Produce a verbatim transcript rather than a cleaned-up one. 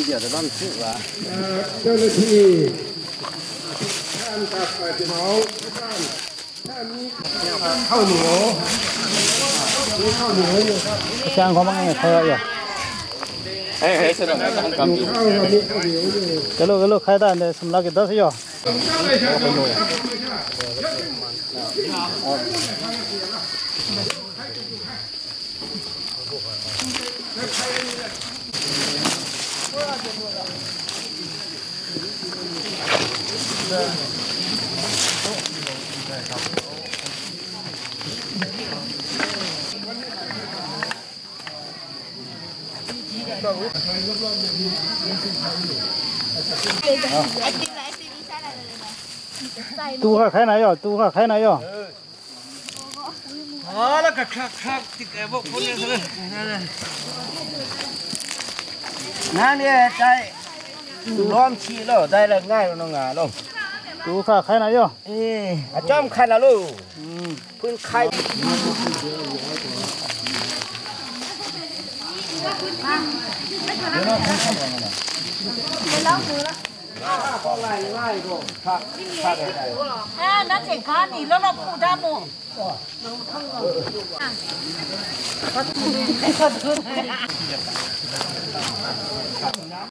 เดี๋ยวจะต้องจุละ เอ่อ เจ้าหน้าที่ ท่านตัดฝ่ายเจ้าของ ท่าน ท่านนี้ เข้าเหนียว นี่เข้าเหนียวอยู่ครับ Shang kau mang ngai hkau ya. เฮ้ย เฮ้ย เสนอการกำอยู่ ข้าววันนี้ข้าวเหนียวอยู่ Kalo kalo hkai da ne sumla ke das yo. Tu hkra hkai na yaw, tu hkra hkai na yaw. อ๋อ แล้วก็คลักคลักติดไอ้พวกคนนี้เลย นั่นเนี่ย ใจ ล้อมชีแล้ว ได้แล้วง่ายแล้วเนาะ งาลง Tu hkra hkai na yaw. เออ อาจอมคันแล้วลูก อืม พื้นไข่ အဲ နတ်ချေကားနီ လောလောပူတာမို့။